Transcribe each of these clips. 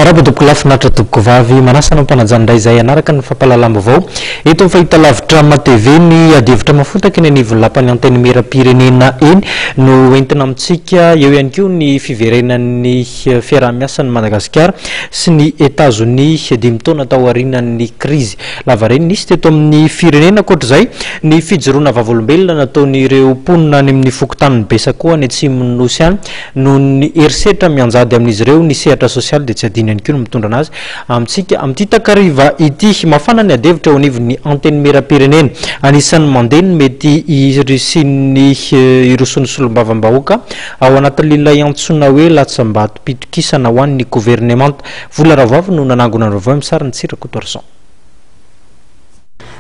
Miarahaba tompoko lahy, finaritra tompoko vavy, manasa anao mpanajana indray izay hanaraka ny fampahalalam-baovao eto amin'ny fahitalavitra Matv. Ny adihevitra mafotaka eny anivon'ny lapan'ny Antenimierampirenena eny no entina amintsika. Eo ihany koa ny fiverenan'ny fiaraha-miasan'i Madagasikara sy ny Etazonia dimy taona taorian'ny krizy lavareny nisy teto amin'ny firenena. Ankoatra izay, ny fijoroana vavolombelona nataon'ireo mponina any amin'ny fokontanin'i Besakoa any atsimon'ny Nosy any Noho ny herisetra mianjady amin'izy ireo, ny sehatra sosialy dia tsy adino ihany koa ny mitondra anazy amintsika amin'ity takariva ity. Mafana ny adihevitra eo anivon'ny Antenimierampirenena. Anisan'ny mandeha ny mety hirisian'ny hirosoan'ny solombavambahoaka ao anatin'ilay antsoina hoe latsambatom-pitokisana ho an'ny governemanta. Vola Rahavavy no nanangona ny vaovao amin'ny sarin'i Tsiry Rakotoarison.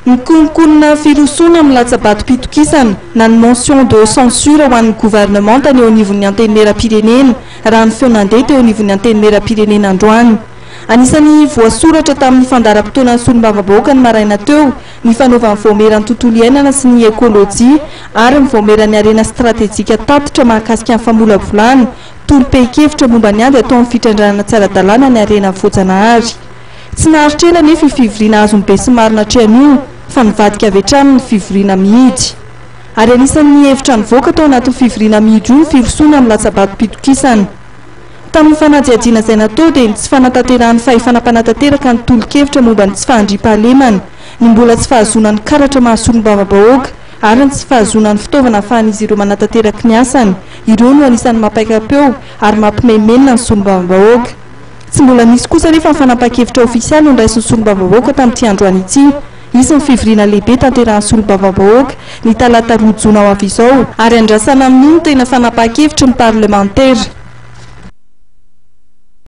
Mikononkonona firosoana amin'ny latsa-batom-pitokisana na ny motion de censure ho an'ny governemanta ny eo anivon'ny Antenimierampirenena, raha ny feo nandeha teo anivon'ny Antenimierampirenena androany. Anisan'ny voasoratra tamin'ny fandaharam-potoanan'ny solombavambahoaka ny maraina teo ny fanaovan'ny Vaomieran'ny tontolo iainana sy ny ekolojia ary ny Vaomieran'ny harena stratejika tatitra mahakasika ny famolavolana tolo-pehin-kevitra momba ny ady atao amin'ny fitrandrahana tsy ara-dalàna ny harena voajanahary. Tsy naharitra ela anefa io fivoriana azon'ny besinimaro natrehana io fa nivadika avy hatrany ny fivoriana mihidy. Ary anisan'ny hevitra nivoaka tao anatin'ny fivoriana mihidy io ny firosoana amin'ny latsa-batom-pitokisana. Tamin'ny fanadihadiana izay natao dia ny tsy fanatanterahan'ny fahefana mpanatanteraka ny tolo-kevitra momba ny tsy fahandriampahalemana, ny mbola tsy fahazoana ny karatra maha solombavambahoaka ary ny tsy fahazoana ny fitaovana ahafahan'izy ireo manatanteraka ny asany, ireo no anisan'ny mampaikam-peo ary mampimenomenona ny solombavambahoaka. Tsy mbola nisy kosa anefa ny fanapahan-kevitra ofisialy noraisin'ny solombavambahoaka tamin'ity androany ity. Hisy ny fivoriana lehibe tanterahan'ny solombavambahoaka ny talata 2 jona ho avy izao ary andrasana amin'io ny tena fanapahan-kevitry ny parlemantera.